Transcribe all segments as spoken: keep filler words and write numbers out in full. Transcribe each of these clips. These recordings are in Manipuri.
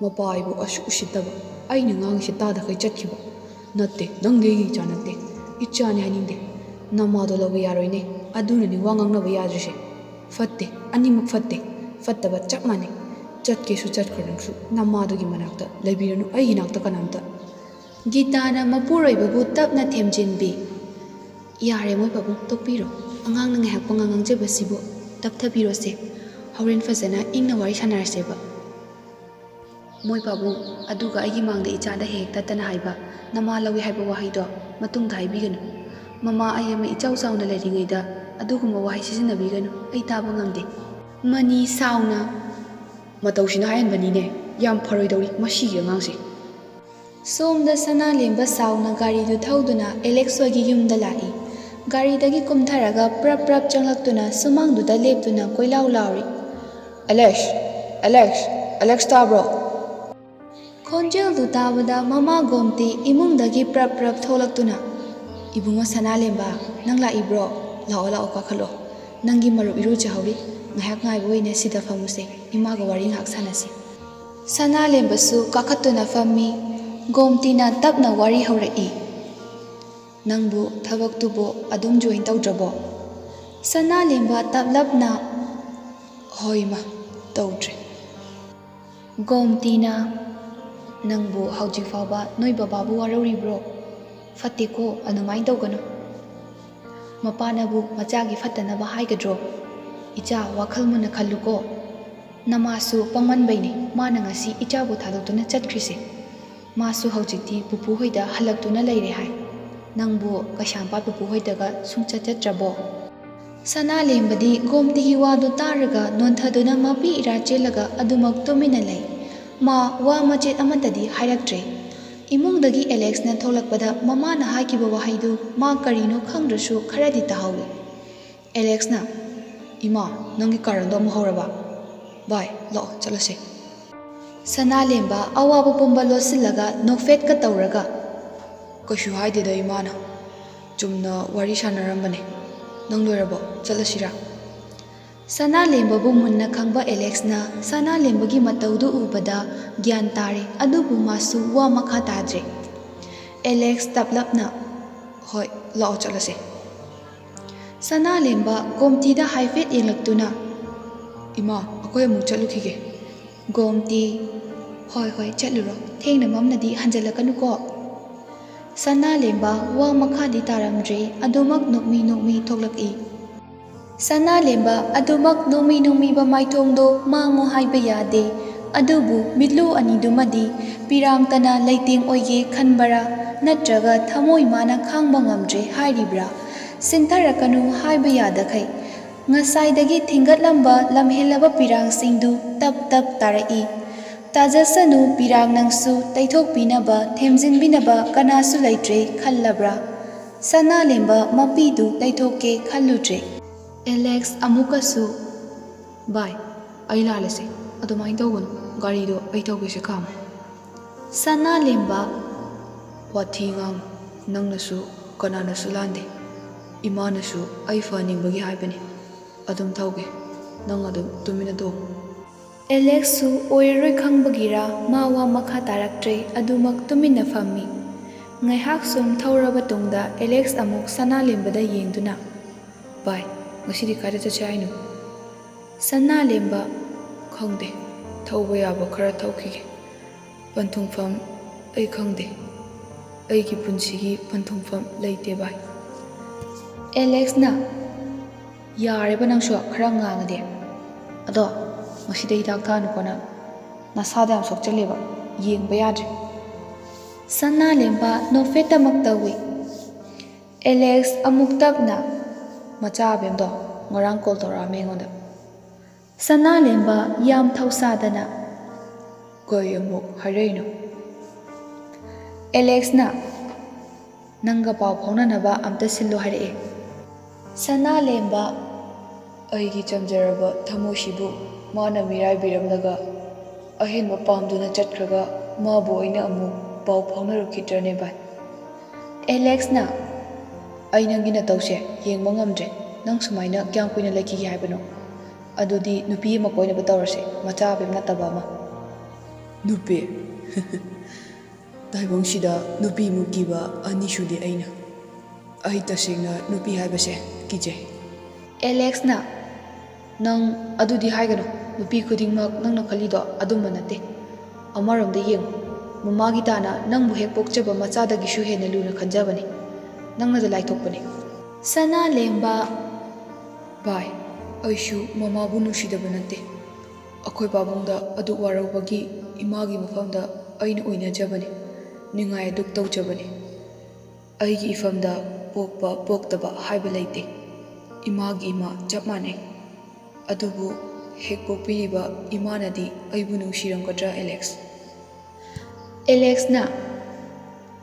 ꯃꯄꯥ ꯑꯩꯕꯨ ꯑꯁꯨꯛ ꯎꯁꯤꯠꯇꯕ, ꯑꯩꯅ ꯉꯥꯡꯉꯤꯁꯦ ꯇꯥꯗꯈꯩ ꯆꯠꯈꯤꯕ꯫ ꯅꯠꯇꯦ, ꯅꯪꯗꯤ ꯑꯩꯒꯤ ꯏꯆꯥ ꯅꯠꯇꯦ, ꯏꯆꯥꯅꯤ ꯍꯥꯏꯅꯤꯡꯗꯦ꯫ ꯅꯃꯥꯗꯣ ꯂꯧꯕ ꯌꯥꯔꯣꯏꯅꯦ, ꯑꯗꯨꯅꯅꯤ ꯋꯥ ꯉꯥꯡꯅꯕ ꯌꯥꯗ꯭ꯔꯤꯁꯦ꯫ ꯐꯠꯇꯦ, ꯑꯅꯤꯃꯛ ꯐꯠꯇꯦ, ꯐꯠꯇꯕ ꯆꯞ ꯃꯥꯟꯅꯩ꯫ ꯆꯠꯀꯦꯁꯨ ꯆꯠꯈ꯭ꯔꯣ ꯅꯪꯁꯨ, ꯅꯃꯥꯗꯨꯒꯤ ꯃꯅꯥꯛꯇ ꯂꯩꯕꯤꯔꯅꯨ, ꯑꯩꯒꯤ ꯅꯥꯛꯇ ꯀꯅꯥꯝꯇ꯫ ꯒꯤꯇꯥꯅ ꯃꯄꯨꯔꯣꯏꯕꯕꯨ ꯇꯞꯅ ꯊꯦꯝꯖꯤꯟꯕꯤ꯫ "ꯌꯥꯔꯦ ꯃꯣꯏ ꯄꯥꯕꯨꯡ, ꯇꯣꯛꯄꯤꯔꯣ꯫ ꯑꯉꯥꯡꯅ ꯉꯥꯏꯍꯥꯛ ꯄꯉꯥꯡ ꯉꯥꯡꯖꯕꯁꯤꯕꯨ꯫ ꯇꯞꯊꯕꯤꯔꯣꯁꯦ꯫ ꯍꯣꯔꯦꯟ ꯐꯖꯅ ꯏꯪꯅ ꯋꯥꯔꯤ ꯁꯥꯟꯅꯔꯁꯦꯕ꯫" "ꯃꯣꯏ ꯄꯥꯕꯨꯡ, ꯑꯗꯨꯒ ꯑꯩꯒꯤ ꯃꯥꯡꯗ ꯏꯆꯥꯗ ꯍꯦꯛ ꯍꯦꯛ ꯇꯠꯇꯅ ꯍꯥꯏꯕ 'ꯅꯃꯥ ꯂꯧꯏ' ꯍꯥꯏꯕ ꯋꯥꯍꯩꯗꯣ ꯃꯇꯨꯡꯗ ꯍꯥꯏꯕꯤꯒꯅꯨ꯫ ꯃꯃꯥ ꯑꯩ ꯑꯃ ꯏꯆꯥꯎ ꯆꯥꯎꯅ ꯂꯩꯔꯤꯉꯩꯗ ꯑꯗꯨꯒꯨꯝꯕ ꯋꯥꯍꯩ ꯁꯤꯖꯤꯟꯅꯕꯤꯒꯅꯨ꯫ ꯑꯩ ꯇꯥꯕ ꯉꯝꯗꯦ꯫" ꯃꯅꯤ ꯁꯥꯎꯅ, "ꯃꯇꯧꯁꯤꯅ ꯍꯥꯏꯍꯟꯕꯅꯤꯅꯦ꯫ ꯌꯥꯝ ꯐꯔꯣꯏꯗꯧꯔꯤ ꯃꯁꯤꯒꯤ ꯑꯉꯥꯡꯁꯦ꯫" ꯁꯣꯝꯗ ꯁꯅꯥꯂꯦꯝꯕ ꯁꯥꯎꯅ ꯒꯥꯔꯤꯗꯨ ꯊꯧꯗꯨꯅ ꯑꯦꯂꯦꯛꯁ ꯍꯣꯏꯒꯤ ꯌꯨꯝꯗ ꯂꯥꯛꯏ꯫ ꯒꯥꯔꯤꯗꯒꯤ ꯀꯨꯝꯊꯔꯒ ꯄ꯭ꯔꯞ ꯄ꯭ꯔꯞ ꯆꯪꯂꯛꯇꯨꯅ ꯁꯨꯃꯥꯡꯗꯨꯗ ꯂꯦꯞꯇꯨꯅ ꯀꯣꯏꯂꯥꯎ ꯂꯥꯎꯔꯤ꯫ "ꯑꯦꯂꯦꯛꯁ! ꯑꯦꯂꯦꯛꯁ! ꯑꯦꯂꯦꯛꯁ, ꯇꯥꯕ꯭ꯔꯣ?" ꯈꯣꯟꯖꯦꯜꯗꯨ ꯇꯥꯕꯗ ꯃꯃꯥ ꯒꯣꯝꯇꯤ ꯏꯃꯨꯡꯗꯒꯤ ꯄ꯭ꯔꯞ ꯄ꯭ꯔꯞ ꯊꯣꯛꯂꯛꯇꯨꯅ, "ꯏꯕꯨꯡꯉꯣ ꯁꯅꯥꯂꯦꯝꯕ, ꯅꯪ ꯂꯥꯛꯏꯕ꯭ꯔꯣ? ꯂꯥꯛꯑꯣ, ꯂꯥꯛꯑꯣ, ꯀꯥꯈꯠꯂꯣ꯫ ꯅꯪꯒꯤ ꯃꯔꯨꯞ ꯏꯔꯨꯖꯍꯧꯔꯤ꯫ ꯉꯥꯏꯍꯥꯛ ꯉꯥꯏꯕ ꯑꯣꯏꯅ ꯁꯤꯗ ꯐꯝꯃꯨꯁꯦ꯫ ꯏꯃꯥꯒ ꯋꯥꯔꯤ ꯉꯥꯏꯍꯥꯛ ꯁꯥꯟꯅꯁꯤ꯫" ꯁꯅꯥꯂꯦꯝꯕꯁꯨ ꯀꯥꯈꯠꯇꯨꯅ ꯐꯝꯃꯤ꯫ ꯒꯣꯝꯇꯤꯅ ꯇꯞꯅ ꯋꯥꯔꯤ ꯍꯧꯔꯛꯏ꯫ "ꯅꯪꯕꯨ ꯊꯕꯛꯇꯨꯕꯨ ꯑꯗꯨꯝ ꯖꯣꯏꯟ ꯇꯧꯗ꯭ꯔꯕꯣ?" ꯁꯅꯥꯂꯦꯝꯕ ꯇꯞꯂꯞꯅ, "ꯍꯣꯏ ꯏꯃꯥ, ꯇꯧꯗ꯭ꯔꯦ꯫" ꯒꯣꯝꯇꯤꯅ, "ꯅꯪꯕꯨ ꯍꯧꯖꯤꯛ ꯐꯥꯎꯕ ꯅꯣꯏ ꯕꯕꯥꯕꯨ ꯋꯥꯔꯧꯔꯤꯕ꯭ꯔꯣ? ꯐꯠꯇꯦꯀꯣ, ꯑꯗꯨꯃꯥꯏꯅ ꯇꯧꯒꯅꯨ꯫ ꯃꯄꯥꯅꯕꯨ ꯃꯆꯥꯒꯤ ꯐꯠꯇꯅꯕ ꯍꯥꯏꯒꯗ꯭ꯔꯣ? ꯏꯆꯥ, ꯋꯥꯈꯜ ꯃꯨꯟꯅ ꯈꯜꯂꯨꯀꯣ꯫ ꯅꯃꯥꯁꯨ ꯄꯪꯃꯟꯕꯩꯅꯤ ꯃꯥꯅ ꯉꯁꯤ ꯏꯆꯥꯕꯨ ꯊꯥꯗꯣꯛꯇꯨꯅ ꯆꯠꯈ꯭ꯔꯤꯁꯦ꯫ ꯃꯥꯁꯨ ꯍꯧꯖꯤꯛꯇꯤ ꯄꯨꯄꯨ ꯍꯣꯏꯗ ꯍꯜꯂꯛꯇꯨꯅ ꯂꯩꯔꯦ ꯍꯥꯏ꯫ ꯅꯪꯕꯨ ꯀꯩꯁꯥꯝꯄꯥꯠ ꯄꯨꯄꯨ ꯍꯣꯏꯗꯒ ꯁꯨꯡꯆꯠ ꯆꯠꯇ꯭ꯔꯕꯣ?" ꯁꯅꯥꯂꯦꯝꯕꯗꯤ ꯒꯣꯝꯇꯤꯒꯤ ꯋꯥꯗꯨ ꯇꯥꯔꯒ ꯅꯣꯟꯊꯗꯨꯅ ꯃꯄꯤ ꯏꯔꯥ ꯆꯦꯜꯂꯒ ꯑꯗꯨꯃꯛ ꯇꯨꯃꯤꯟꯅ ꯂꯩ꯫ ꯃꯥ ꯋꯥ ꯃꯆꯦꯠ ꯑꯃꯠꯇꯗꯤ ꯍꯥꯏꯔꯛꯇ꯭ꯔꯦ꯫ ꯏꯃꯨꯡꯗꯒꯤ ꯑꯦꯂꯦꯛꯁꯅ ꯊꯣꯛꯂꯛꯄꯗ ꯃꯃꯥꯅ ꯍꯥꯏꯈꯤꯕ ꯋꯥꯍꯩꯗꯨ ꯃꯥ ꯀꯔꯤꯅꯣ ꯈꯪꯗ꯭ꯔꯁꯨ ꯈꯔꯗꯤ ꯇꯥꯍꯧꯏ꯫ ꯑꯦꯂꯦꯛꯁꯅ, "ꯏꯃꯥ, ꯅꯪꯒꯤ ꯀꯥꯔꯟꯗꯣ ꯑꯃꯨꯛ ꯍꯧꯔꯕ? ꯚꯥꯏ, ꯂꯥꯛꯑꯣ, ꯆꯠꯂꯁꯦ꯫" ꯁꯅꯥꯂꯦꯝꯕ ꯑꯋꯥꯕ ꯄꯨꯝꯕ ꯂꯣꯠꯁꯤꯜꯂꯒ ꯅꯣꯛꯐꯦꯠꯀ ꯇꯧꯔꯒ, "ꯀꯩꯁꯨ ꯍꯥꯏꯗꯦꯗ ꯏꯃꯥꯅ, ꯆꯨꯝꯅ ꯋꯥꯔꯤ ꯁꯥꯟꯅꯔꯝꯕꯅꯦ꯫ ꯅꯪ ꯂꯣꯏꯔꯕꯣ? ꯆꯠꯂꯁꯤꯔꯥ?" ꯁꯅꯥꯂꯦꯝꯕꯕꯨ ꯃꯨꯟꯅ ꯈꯪꯕ ꯑꯦꯂꯦꯛꯁꯅ ꯁꯅꯥꯂꯦꯝꯕꯒꯤ ꯃꯇꯧꯗꯨ ꯎꯕꯗ ꯒ꯭ꯌꯥꯟ ꯇꯥꯔꯦ, ꯑꯗꯨꯕꯨ ꯃꯥꯁꯨ ꯋꯥ ꯃꯈꯥ ꯇꯥꯗ꯭ꯔꯦ꯫ ꯑꯦꯂꯦꯛꯁ ꯇꯞꯂꯞꯅ, "ꯍꯣꯏ, ꯂꯥꯛꯑꯣ ꯆꯠꯂꯁꯦ꯫" ꯁꯅꯥꯂꯦꯝꯕ ꯒꯣꯝꯇꯤꯗ ꯍꯥꯏꯐꯦꯠ ꯌꯦꯡꯂꯛꯇꯨꯅ, "ꯏꯃꯥ, ꯑꯩꯈꯣꯏ ꯑꯃꯨꯛ ꯆꯠꯂꯨꯈꯤꯒꯦ꯫" ꯒꯣꯝꯇꯤ, "ꯍꯣꯏ, ꯍꯣꯏ, ꯆꯠꯂꯨꯔꯣ꯫ ꯊꯦꯡꯅ ꯃꯝꯅꯗꯤ ꯍꯟꯖꯤꯜꯂꯛꯀꯅꯨꯀꯣ꯫" ꯁꯅꯥꯂꯦꯝꯕ ꯋꯥ ꯃꯈꯥꯗꯤ ꯇꯥꯔꯝꯗ꯭ꯔꯦ, ꯑꯗꯨꯃꯛ ꯅꯣꯛꯃꯤ ꯅꯣꯛꯃꯤ ꯊꯣꯛꯂꯛꯏ꯫ ꯁꯅꯥꯂꯦꯝꯕ ꯑꯗꯨꯃꯛ ꯅꯣꯛꯃꯤ ꯅꯣꯛꯃꯤꯕ ꯃꯥꯏꯊꯣꯡꯗꯣ ꯃꯥꯡꯉꯨ ꯍꯥꯏꯕ ꯌꯥꯗꯦ, ꯑꯗꯨꯕꯨ ꯃꯤꯠꯂꯨ ꯑꯅꯤꯗꯨꯃꯗꯤ ꯄꯤꯔꯥꯡꯇꯅ ꯂꯩꯇꯦꯡ ꯑꯣꯏꯒꯦ ꯈꯟꯕꯔꯥ, ꯅꯠꯇ꯭ꯔꯒ ꯊꯃꯣꯏ ꯃꯥꯅ ꯈꯥꯡꯕ ꯉꯝꯗ꯭ꯔꯦ ꯍꯥꯏꯔꯤꯕ꯭ꯔꯥ? ꯁꯤꯟꯊꯔꯛꯀꯅꯨ ꯍꯥꯏꯕ ꯌꯥꯗꯈꯩ ꯉꯁꯥꯏꯗꯒꯤ ꯊꯤꯡꯒꯠꯂꯝꯕ ꯂꯝꯍꯦꯜꯂꯕ ꯄꯤꯔꯥꯡꯁꯤꯡꯗꯨ ꯇꯞ ꯇꯞ ꯇꯥꯔꯛꯏ꯫ "ꯇꯥꯖꯁꯅꯨ ꯄꯤꯔꯥꯡ, ꯅꯪꯁꯨ ꯇꯩꯊꯣꯛꯄꯤꯅꯕ, ꯊꯦꯝꯖꯤꯟꯕꯤꯅꯕ ꯀꯅꯥꯁꯨ ꯂꯩꯇ꯭ꯔꯦ ꯈꯜꯂꯕ꯭ꯔꯥ?" ꯁꯅꯥꯂꯦꯝꯕ ꯃꯄꯤꯗꯨ ꯇꯩꯊꯣꯛꯀꯦ ꯈꯜꯂꯨꯗ꯭ꯔꯦ꯫ ꯑꯦꯂꯦꯛꯁ ꯑꯃꯨꯛꯀꯁꯨ, "ꯚꯥꯏ, ꯑꯩ ꯂꯥꯜꯂꯦꯁꯦ, ꯑꯗꯨꯃꯥꯏꯅ ꯇꯧꯒꯅꯨ, ꯒꯥꯔꯤꯗꯣ ꯑꯩ ꯊꯧꯒꯦꯁꯦ, ꯈꯥꯝꯃꯨ꯫" ꯁꯅꯥꯂꯦꯝꯕ, "ꯋꯥꯊꯤ ꯉꯥꯡ, ꯅꯪꯅꯁꯨ ꯀꯅꯥꯅꯁꯨ ꯂꯥꯟꯗꯦ, ꯏꯃꯥꯅꯁꯨ ꯑꯩ ꯐꯍꯟꯅꯤꯡꯕꯒꯤ ꯍꯥꯏꯕꯅꯤ, ꯑꯗꯨꯝ ꯊꯧꯒꯦ, ꯅꯪ ꯑꯗꯨꯝ ꯇꯨꯃꯤꯟꯅ ꯇꯣꯡꯉꯨ꯫" ꯑꯦꯂꯦꯛꯁꯁꯨ ꯑꯣꯏꯔꯔꯣꯏ ꯈꯪꯕꯒꯤꯔꯥ ꯃꯥ ꯋꯥ ꯃꯈꯥ ꯇꯥꯔꯛꯇ꯭ꯔꯦ, ꯑꯗꯨꯃꯛ ꯇꯨꯃꯤꯟꯅ ꯐꯝꯃꯤ꯫ ꯉꯥꯏꯍꯥꯛ ꯁꯨꯝ ꯊꯧꯔꯕ ꯇꯨꯡꯗ ꯑꯦꯂꯦꯛꯁ ꯑꯃꯨꯛ ꯁꯅꯥꯂꯦꯝꯕꯗ ꯌꯦꯡꯗꯨꯅ, "ꯚꯥꯏ, ꯉꯁꯤꯗꯤ ꯀꯥꯏꯗ ꯆꯠꯁꯦ ꯍꯥꯏꯅꯣ?" ꯁꯅꯥꯂꯦꯝꯕ, "ꯈꯪꯗꯦ, ꯊꯧꯕ ꯌꯥꯕ ꯈꯔ ꯊꯧꯈꯤꯒꯦ꯫ ꯄꯟꯊꯨꯡꯐꯝ ꯑꯩ ꯈꯪꯗꯦ꯫ ꯑꯩꯒꯤ ꯄꯨꯟꯁꯤꯒꯤ ꯄꯟꯊꯨꯡꯐꯝ ꯂꯩꯇꯦ ꯚꯥꯏ꯫" ꯑꯦꯂꯦꯛꯁꯅ, "ꯌꯥꯔꯦꯕ ꯅꯪꯁꯨ ꯈꯔ ꯉꯥꯡꯉꯗꯤ꯫ ꯑꯗꯣ ꯉꯁꯤꯗ ꯍꯤꯗꯥꯛ ꯊꯛꯑꯅꯨꯀꯣ ꯅꯪ꯫ ꯅꯁꯥꯗ ꯌꯥꯝ ꯁꯣꯛꯆꯜꯂꯦꯕ, ꯌꯦꯡꯕ ꯌꯥꯗ꯭ꯔꯦ꯫" ꯁꯅꯥꯂꯦꯝꯕ ꯅꯣꯛꯐꯦꯠꯇꯃꯛ ꯇꯧꯏ꯫ ꯑꯦꯂꯦꯛꯁ ꯑꯃꯨꯛ ꯇꯞꯅ, "ꯃꯆꯥ ꯑꯕꯦꯝꯗꯣ ꯉꯔꯥꯡ ꯀꯣꯜ ꯇꯧꯔꯛꯑꯝꯃꯦ ꯑꯩꯉꯣꯟꯗ꯫" ꯁꯅꯥꯂꯦꯝꯕ ꯌꯥꯝ ꯊꯧꯁꯥꯗꯅ, "ꯀꯩ ꯑꯃꯨꯛ ꯍꯥꯏꯔꯛꯏꯅꯣ?" ꯑꯦꯂꯦꯛꯁꯅ, "ꯅꯪꯒ ꯄꯥꯎ ꯐꯥꯎꯅꯅꯕ ꯑꯝꯇ ꯁꯤꯜꯂꯣ ꯍꯥꯏꯔꯛꯑꯦ꯫" ꯁꯅꯥꯂꯦꯝꯕ, ꯑꯩꯒꯤ ꯆꯝꯖꯔꯕ ꯊꯃꯣꯏꯁꯤꯕꯨ ꯃꯥꯅ ꯃꯤꯔꯥꯏꯕꯤꯔꯝꯂꯒ ꯑꯍꯦꯟꯕ ꯄꯥꯝꯗꯨꯅ ꯆꯠꯈ꯭ꯔꯒ ꯃꯥꯕꯨ ꯑꯩꯅ ꯑꯃꯨꯛ ꯄꯥꯎ ꯐꯥꯎꯅꯔꯛꯈꯤꯗ꯭ꯔꯅꯦ ꯚꯥꯏ? ꯑꯦꯂꯦꯛꯁꯅ, ꯑꯩ ꯅꯪꯒꯤ ꯅꯇꯧꯁꯦ ꯌꯦꯡꯕ ꯉꯝꯗ꯭ꯔꯦ꯫ ꯅꯪ ꯁꯨꯃꯥꯏꯅ ꯀꯌꯥꯝ ꯀꯨꯏꯅ ꯂꯩꯈꯤꯒꯦ ꯍꯥꯏꯕꯅꯣ? ꯑꯗꯨꯗꯤ ꯅꯨꯄꯤ ꯑꯃ ꯀꯣꯏꯅꯕ ꯇꯧꯔꯁꯦ, ꯃꯆꯥ ꯑꯕꯦꯝ ꯅꯠꯇꯕ ꯑꯃ꯫ ꯅꯨꯄꯤ? ꯇꯥꯏꯕꯪꯁꯤꯗ ꯅꯨꯄꯤꯃꯨꯛ ꯀꯤꯕ ꯑꯅꯤꯁꯨꯗꯤ ꯑꯩꯅ꯫ ꯑꯩ ꯇꯁꯦꯡꯅ ꯅꯨꯄꯤ ꯍꯥꯏꯕꯁꯦ ꯀꯤꯖꯩ꯫ ꯑꯦꯂꯦꯛꯁꯅ, ꯅꯪ ꯑꯗꯨꯗꯤ ꯍꯥꯏꯒꯅꯨ꯫ ꯅꯨꯄꯤ ꯈꯨꯗꯤꯡꯃꯛ ꯅꯪꯅ ꯈꯜꯂꯤꯗꯣ ꯑꯗꯨꯝꯕ ꯅꯠꯇꯦ꯫ ꯑꯃꯔꯣꯝꯗ ꯌꯦꯡꯉꯨ, ꯃꯃꯥꯒꯤ ꯇꯥꯅ ꯅꯪꯕꯨ ꯍꯦꯛ ꯄꯣꯛꯆꯕ ꯃꯆꯥꯗꯒꯤꯁꯨ ꯍꯦꯟꯅ ꯂꯨꯅ ꯈꯟꯖꯕꯅꯤ꯫ ꯅꯪꯅꯗ ꯂꯥꯏꯊꯣꯛꯄꯅꯤ꯫ ꯁꯅꯥꯂꯦꯝꯕ, ꯚꯥꯏ, ꯑꯩꯁꯨ ꯃꯃꯥꯕꯨ ꯅꯨꯡꯁꯤꯗꯕ ꯅꯠꯇꯦ꯫ ꯑꯩꯈꯣꯏ ꯄꯥꯕꯨꯡꯗ ꯑꯗꯨꯛ ꯋꯥꯔꯧꯕꯒꯤ ꯏꯃꯥꯒꯤ ꯃꯐꯝꯗ ꯑꯩꯅ ꯑꯣꯏꯅꯖꯕꯅꯤ, ꯅꯤꯡꯉꯥꯏ ꯑꯗꯨꯛ ꯇꯧꯖꯕꯅꯤ꯫ ꯑꯩꯒꯤ ꯏꯐꯝꯗ ꯄꯣꯛꯄ ꯄꯣꯛꯇꯕ ꯍꯥꯏꯕ ꯂꯩꯇꯦ꯫ ꯏꯃꯥꯒꯤ ꯏꯃꯥ ꯆꯞ ꯃꯥꯟꯅꯩ꯫ ꯑꯗꯨꯕꯨ ꯍꯦꯛ ꯄꯣꯛꯄꯤꯔꯤꯕ ꯏꯃꯥꯅꯗꯤ ꯑꯩꯕꯨ ꯅꯨꯡꯁꯤꯔꯝꯒꯗ꯭ꯔꯥ, ꯑꯦꯂꯦꯛꯁ? ꯑꯦꯂꯦꯛꯁꯅ,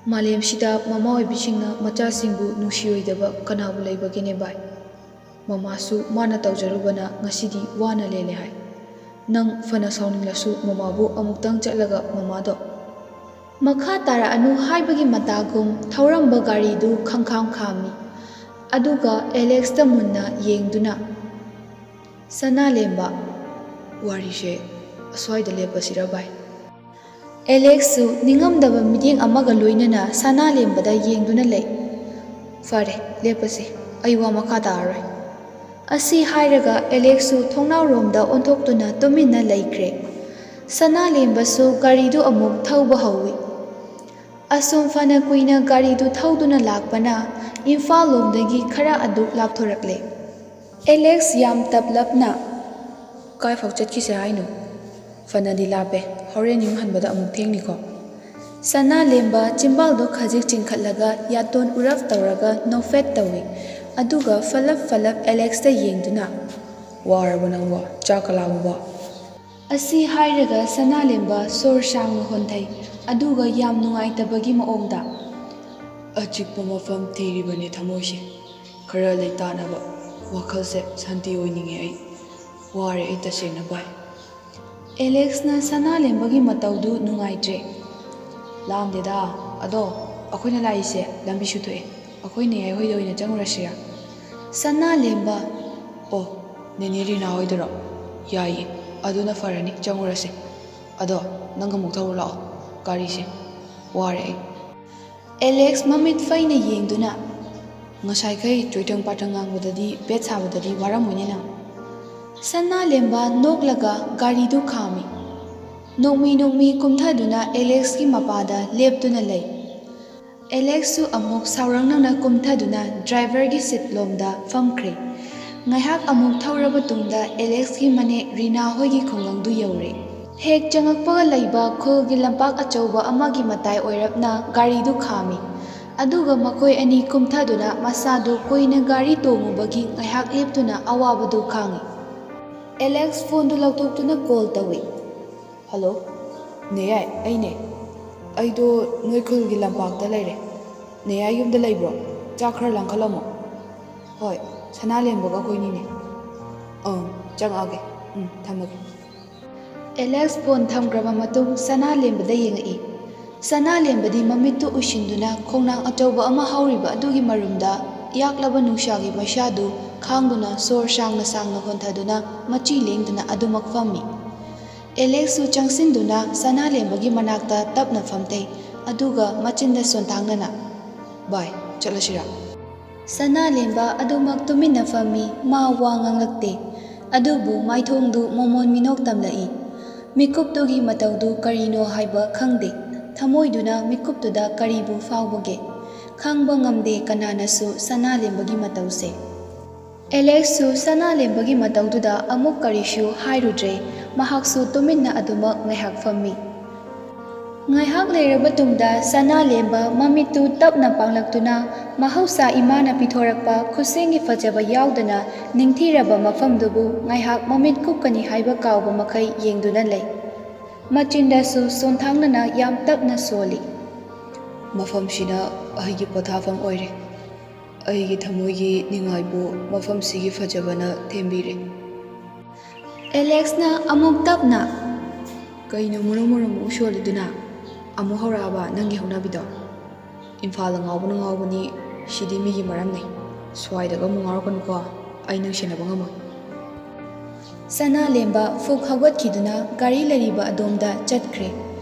ꯃꯥꯂꯦꯝꯁꯤꯗ ꯃꯃꯥ ꯑꯣꯏꯕꯤꯁꯤꯡꯅ ꯃꯆꯥꯁꯤꯡꯕꯨ ꯅꯨꯡꯁꯤꯔꯣꯏꯗꯕ ꯀꯅꯥꯕꯨ ꯂꯩꯕꯒꯦꯅꯦ ꯚꯥꯏ? ꯃꯃꯥꯁꯨ ꯃꯥꯅ ꯇꯧꯖꯔꯨꯕꯅ ꯉꯁꯤꯗꯤ ꯋꯥꯅ ꯂꯦꯜꯂꯦ ꯍꯥꯏ꯫ ꯅꯪ ꯐꯅ ꯁꯥꯎꯅꯤꯡꯂꯁꯨ ꯃꯃꯥꯕꯨ ꯑꯃꯨꯛꯇꯪ ꯆꯠꯂꯒ ꯃꯃꯥꯗꯣ꯫ ꯃꯈꯥ ꯇꯥꯔꯛꯑꯅꯨ ꯍꯥꯏꯕꯒꯤ ꯃꯇꯥꯒꯨꯝ ꯊꯧꯔꯝꯕ ꯒꯥꯔꯤꯗꯨ ꯈꯪꯈꯥꯝ ꯈꯥꯝꯃꯤ꯫ ꯑꯗꯨꯒ ꯑꯦꯂꯦꯛꯁꯇ ꯃꯨꯟꯅ ꯌꯦꯡꯗꯨꯅ, ꯁꯅꯥꯂꯦꯝꯕ, ꯋꯥꯔꯤꯁꯦ ꯑꯁ꯭ꯋꯥꯏꯗ ꯂꯦꯞꯄꯁꯤꯔ ꯚꯥꯏ? ꯑꯦꯂꯦꯛꯁꯁꯨ ꯅꯤꯡꯉꯝꯗꯕ ꯃꯤꯠꯌꯦꯡ ꯑꯃꯒ ꯂꯣꯏꯅꯅ ꯁꯅꯥꯂꯦꯝꯕꯗ ꯌꯦꯡꯗꯨꯅ ꯂꯩ꯫ ꯐꯔꯦ, ꯂꯦꯞꯄꯁꯤ꯫ ꯑꯩ ꯋꯥ ꯃꯈꯥ ꯇꯥꯔꯔꯣꯏ꯫ ꯑꯁꯤ ꯍꯥꯏꯔꯒ ꯑꯦꯂꯦꯛꯁꯁꯨ ꯊꯣꯡꯅꯥꯎꯔꯣꯝꯗ ꯑꯣꯟꯊꯣꯛꯇꯨꯅ ꯇꯨꯃꯤꯟꯅ ꯂꯩꯈ꯭ꯔꯦ꯫ ꯁꯅꯥꯂꯦꯝꯕꯁꯨ ꯒꯥꯔꯤꯗꯨ ꯑꯃꯨꯛ ꯊꯧꯕ ꯍꯧꯏ꯫ ꯑꯁꯨꯝ ꯐꯅ ꯀꯨꯏꯅ ꯒꯥꯔꯤꯗꯨ ꯊꯧꯗꯨꯅ ꯂꯥꯛꯄꯅ ꯏꯝꯐꯥꯜ ꯂꯣꯝꯗꯒꯤ ꯈꯔ ꯑꯗꯨ ꯂꯥꯞꯊꯣꯔꯛꯂꯦ꯫ ꯑꯦꯂꯦꯛꯁ ꯌꯥꯝ ꯇꯞꯂꯞꯅ, "ꯀꯥꯏꯐꯥꯎ ꯆꯠꯈꯤꯁꯦ ꯍꯥꯏꯅꯣ? ꯐꯅꯗꯤ ꯂꯥꯞꯄꯦ, ꯍꯣꯔꯦꯟ ꯌꯨꯝ ꯍꯟꯕꯗ ꯑꯃꯨꯛ ꯊꯦꯡꯅꯤꯀꯣ?" ꯁꯅꯥꯂꯦꯝꯕ ꯆꯤꯝꯕꯥꯜꯗꯣ ꯈꯖꯤꯛ ꯆꯤꯡꯈꯠꯂꯒ ꯌꯥꯇꯣꯟ ꯎꯔꯞ ꯇꯧꯔꯒ ꯅꯣꯛꯐꯦꯠ ꯇꯧꯏ꯫ ꯑꯗꯨꯒ ꯐꯠꯂꯞ ꯐꯠꯂꯞ ꯑꯦꯂꯦꯛꯁꯇ ꯌꯦꯡꯗꯨꯅ, "ꯋꯥꯔꯕꯣ ꯅꯪꯕꯣ? ꯆꯥꯛꯀ ꯂꯥꯝꯃꯕꯣ?" ꯑꯁꯤ ꯍꯥꯏꯔꯒ ꯁꯅꯥꯂꯦꯝꯕ ꯁꯣꯔ ꯁꯥꯡꯅ ꯍꯣꯟꯊꯩ, ꯑꯗꯨꯒ ꯌꯥꯝ ꯅꯨꯡꯉꯥꯏꯇꯕꯒꯤ ꯃꯑꯣꯡꯗ, "ꯑꯆꯤꯛꯄ ꯃꯐꯝ ꯊꯤꯔꯤꯕꯅꯦ ꯊꯃꯣꯏꯁꯦ꯫ ꯈꯔ ꯂꯩꯇꯥꯅꯕ꯫ ꯋꯥꯈꯜꯁꯦ ꯁꯥꯟꯇꯤ ꯑꯣꯏꯅꯤꯡꯉꯦ ꯑꯩ꯫ ꯋꯥꯔꯦ ꯑꯩ ꯇꯁꯦꯡꯅ ꯚꯥꯏ꯫ ꯑꯦꯂꯦꯛꯁꯅ ꯁꯅꯥꯂꯦꯝꯕꯒꯤ ꯃꯇꯧꯗꯨ ꯅꯨꯡꯉꯥꯏꯇ꯭ꯔꯦ꯫ "ꯂꯥꯝꯗꯦꯗ꯫ ꯑꯗꯣ ꯑꯩꯈꯣꯏꯅ ꯂꯥꯛꯏꯁꯦ ꯂꯝꯕꯤꯁꯨ ꯊꯣꯛꯑꯦ꯫ ꯑꯩꯈꯣꯏ ꯅꯦ ꯍꯣꯏꯗ ꯑꯣꯏꯅ ꯆꯪꯉꯨꯔꯁꯤꯔꯥ?" ꯁꯅꯥꯂꯦꯝꯕ, "ꯑꯣ, ꯅꯦꯅꯦ ꯔꯤꯅꯥ ꯍꯣꯏꯗꯔꯣ? ꯌꯥꯏꯌꯦ, ꯑꯗꯨꯅ ꯐꯔꯅꯤ, ꯆꯪꯉꯨꯔꯁꯦ꯫ ꯑꯗꯣ ꯅꯪ ꯑꯃꯨꯛ ꯊꯧꯔꯨ ꯂꯥꯛꯑꯣ ꯒꯥꯔꯤꯁꯦ꯫ ꯋꯥꯔꯦ ꯑꯩ꯫" ꯑꯦꯂꯦꯛꯁ ꯃꯃꯤꯠ ꯐꯩꯅ ꯌꯦꯡꯗꯨꯅ, "ꯉꯁꯥꯏꯈꯩ ꯆꯣꯏꯇꯪ ꯄꯥꯇꯪ ꯉꯥꯡꯕꯗꯗꯤ ꯕꯦꯠ ꯁꯥꯕꯗꯗꯤ ꯋꯥꯔꯝꯃꯣꯏꯅꯦ ꯅꯪ?" ꯁꯅꯥꯂꯦꯝꯕ ꯅꯣꯛꯂꯒ ꯒꯥꯔꯤꯗꯨ ꯈꯥꯝꯃꯤ꯫ ꯅꯣꯛꯃꯤ ꯅꯣꯛꯃꯤ ꯀꯨꯝꯊꯗꯨꯅ ꯑꯦꯂꯦꯛꯁꯀꯤ ꯃꯄꯥꯗ ꯂꯦꯞꯇꯨꯅ ꯂꯩ꯫ ꯑꯦꯂꯦꯛꯁꯁꯨ ꯑꯃꯨꯛ ꯁꯥꯎꯔꯪꯅꯅ ꯀꯨꯝꯊꯗꯨꯅ ꯗ꯭ꯔꯥꯏꯚꯔꯒꯤ ꯁꯤꯠ ꯂꯣꯝꯗ ꯐꯝꯈ꯭ꯔꯦ꯫ ꯉꯥꯏꯍꯥꯛ ꯑꯃꯨꯛ ꯊꯧꯔꯕ ꯇꯨꯡꯗ ꯑꯦꯂꯦꯛꯁꯀꯤ ꯃꯅꯦ ꯔꯤꯅꯥ ꯍꯣꯏꯒꯤ ꯈꯨꯡꯒꯪꯗꯨ ꯌꯧꯔꯦ꯫ ꯍꯦꯛ ꯆꯪꯉꯛꯄꯒ ꯂꯩꯕ ꯈꯨꯜꯒꯤ ꯂꯝꯄꯥꯛ ꯑꯆꯧꯕ ꯑꯃꯒꯤ ꯃꯇꯥꯏ ꯑꯣꯏꯔꯞꯅ ꯒꯥꯔꯤꯗꯨ ꯈꯥꯝꯃꯤ꯫ ꯑꯗꯨꯒ ꯃꯈꯣꯏ ꯑꯅꯤ ꯀꯨꯝꯊꯗꯨꯅ ꯃꯁꯥꯗꯨ ꯀꯨꯏꯅ ꯒꯥꯔꯤ ꯇꯣꯡꯉꯨꯕꯒꯤ ꯉꯥꯏꯍꯥꯛ ꯂꯦꯞꯇꯨꯅ ꯑꯋꯥꯕꯗꯨ ꯈꯥꯡꯉꯤ꯫ ꯑꯦꯂꯦꯛꯁ ꯐꯣꯟꯗꯨ ꯂꯧꯊꯣꯛꯇꯨꯅ ꯀꯣꯜ ꯇꯧꯏ꯫ "ꯍꯜꯂꯣ, ꯅꯦꯌꯥꯏ, ꯑꯩꯅꯦ꯫ ꯑꯩꯗꯣ ꯅꯣꯏ ꯈꯨꯜꯒꯤ ꯂꯝꯄꯥꯛꯇ ꯂꯩꯔꯦ꯫ ꯅꯦꯌꯥꯏ ꯌꯨꯝꯗ ꯂꯩꯕ꯭ꯔꯣ? ꯆꯥꯛ ꯈꯔ ꯂꯥꯡꯈꯠꯂꯝꯃꯣ꯫" "ꯍꯣꯏ, ꯁꯅꯥꯂꯦꯝꯕꯒ ꯑꯩꯈꯣꯏꯅꯤꯅꯦ꯫" "ꯑꯪ, ꯆꯪꯉꯛꯑꯒꯦ꯫ ꯎꯝ, ꯊꯝꯃꯒꯦ꯫" ꯑꯦꯂꯦꯛꯁ ꯐꯣꯟ ꯊꯝꯈ꯭ꯔꯕ ꯃꯇꯨꯡ ꯁꯅꯥꯂꯦꯝꯕꯗ ꯌꯦꯡꯉꯛꯏ꯫ ꯁꯅꯥꯂꯦꯝꯕꯗꯤ ꯃꯃꯤꯠꯇꯨ ꯎꯏꯁꯤꯟꯗꯨꯅ ꯈꯣꯡꯅꯥꯡ ꯑꯆꯧꯕ ꯑꯃ ꯍꯧꯔꯤꯕ ꯑꯗꯨꯒꯤ ꯃꯔꯨꯝꯗ ꯌꯥꯛꯂꯕ ꯅꯨꯡꯁꯥꯒꯤ ꯃꯩꯁꯥꯗꯨ ꯈꯥꯡꯗꯨꯅ ꯁꯣꯔ ꯁꯥꯡꯅ ꯁꯥꯡꯅ ꯍꯣꯟꯊꯗꯨꯅ ꯃꯆꯤ ꯂꯦꯡꯗꯅ ꯑꯗꯨꯃꯛ ꯐꯝꯃꯤ꯫ ꯑꯦꯂꯦꯛꯁꯁꯨ ꯆꯪꯁꯤꯟꯗꯨꯅ ꯁꯅꯥꯂꯦꯝꯕꯒꯤ ꯃꯅꯥꯛꯇ ꯇꯞꯅ ꯐꯝꯊꯩ, ꯑꯗꯨꯒ ꯃꯆꯤꯟꯗ ꯁꯣꯟꯊꯥꯡꯅꯅ, "ꯚꯥꯏ, ꯆꯠꯂꯁꯤꯔꯥ?" ꯁꯅꯥꯂꯦꯝꯕ ꯑꯗꯨꯃꯛ ꯇꯨꯃꯤꯟꯅ ꯐꯝꯃꯤ, ꯃꯥ ꯋꯥ ꯉꯥꯡꯂꯛꯇꯦ꯫ ꯑꯗꯨꯕꯨ ꯃꯥꯏꯊꯣꯡꯗꯨ ꯃꯣꯃꯣꯟ ꯃꯤꯅꯣꯛ ꯇꯝꯂꯛꯏ꯫ ꯃꯤꯀꯨꯞꯇꯨꯒꯤ ꯃꯇꯧꯗꯨ ꯀꯔꯤꯅꯣ ꯍꯥꯏꯕ ꯈꯪꯗꯦ꯫ ꯊꯃꯣꯏꯗꯨꯅ ꯃꯤꯀꯨꯞꯇꯨꯗ ꯀꯔꯤꯕꯨ ꯐꯥꯎꯕꯒꯦ? ꯈꯪꯕ ꯉꯝꯗꯦ ꯀꯅꯥꯅꯁꯨ ꯁꯅꯥꯂꯦꯝꯕꯒꯤ ꯃꯇꯧꯁꯦ꯫ ꯑꯦꯂꯦꯛꯁꯁꯨ ꯁꯅꯥꯂꯦꯝꯕꯒꯤ ꯃꯇꯧꯗꯨꯗ ꯑꯃꯨꯛ ꯀꯔꯤꯁꯨ ꯍꯥꯏꯔꯨꯗ꯭ꯔꯦ꯫ ꯃꯍꯥꯛꯁꯨ ꯇꯨꯃꯤꯟꯅ ꯑꯗꯨꯃꯛ ꯉꯥꯏꯍꯥꯛ ꯐꯝꯃꯤ꯫ ꯉꯥꯏꯍꯥꯛ ꯂꯩꯔꯕ ꯇꯨꯡꯗ ꯁꯅꯥꯂꯦꯝꯕ ꯃꯃꯤꯠꯇꯨ ꯇꯞꯅ ꯄꯥꯡꯂꯛꯇꯨꯅ ꯃꯍꯧꯁꯥ ꯏꯃꯥꯅ ꯄꯤꯊꯣꯔꯛꯄ ꯈꯨꯠꯁꯦꯝꯒꯤ ꯐꯖꯕ ꯌꯥꯎꯗꯅ ꯅꯤꯡꯊꯤꯔꯕ ꯃꯐꯝꯗꯨꯕꯨ ꯉꯥꯏꯍꯥꯛ ꯃꯃꯤꯠ ꯀꯨꯞꯀꯅꯤ ꯍꯥꯏꯕ ꯀꯥꯎꯕ ꯃꯈꯩ ꯌꯦꯡꯗꯨꯅ ꯂꯩ꯫ ꯃꯆꯤꯟꯗꯁꯨ ꯁꯣꯟꯊꯥꯡꯅꯅ ꯌꯥꯝ ꯇꯞꯅ ꯁꯣꯜꯂꯤ꯫ "ꯃꯐꯝꯁꯤꯅ ꯑꯩꯒꯤ ꯄꯣꯊꯥꯐꯝ ꯑꯣꯏꯔꯦ꯫ ꯑꯩꯒꯤ ꯊꯃꯣꯏꯒꯤ ꯅꯤꯡꯉꯥꯏꯕꯨ ꯃꯐꯝꯁꯤꯒꯤ ꯐꯖꯕꯅ ꯊꯦꯝꯕꯤꯔꯦ꯫ ꯑꯦꯂꯦꯛꯁꯅ ꯑꯃꯨꯛ ꯇꯞꯅ, "ꯀꯩꯅꯣ ꯃꯔꯨꯝ ꯃꯔꯨꯝ ꯑꯃꯨꯛ ꯁꯣꯜꯂꯤꯗꯨꯅ? ꯑꯃꯨꯛ ꯍꯧꯔꯛꯑꯕ ꯅꯪꯒꯤ ꯍꯧꯅꯕꯤꯗꯣ? ꯏꯝꯐꯥꯜꯗ ꯉꯥꯎꯕꯅ ꯉꯥꯎꯕꯅꯤ, ꯁꯤꯗꯤ ꯃꯤꯒꯤ ꯃꯔꯝꯅꯤ꯫ ꯁ꯭ꯋꯥꯏꯗꯒ ꯑꯃꯨꯛ ꯉꯥꯎꯔꯛꯀꯅꯨꯀꯣ, ꯑꯩ ꯅꯪ ꯁꯦꯟꯅꯕ ꯉꯝꯃꯣꯏ꯫" ꯁꯅꯥꯂꯦꯝꯕ ꯐꯨꯛ ꯍꯧꯒꯠꯈꯤꯗꯨꯅ ꯒꯥꯔꯤ ꯂꯩꯔꯤꯕ ꯑꯗꯣꯝꯗ ꯆꯠꯈ꯭ꯔꯦ꯫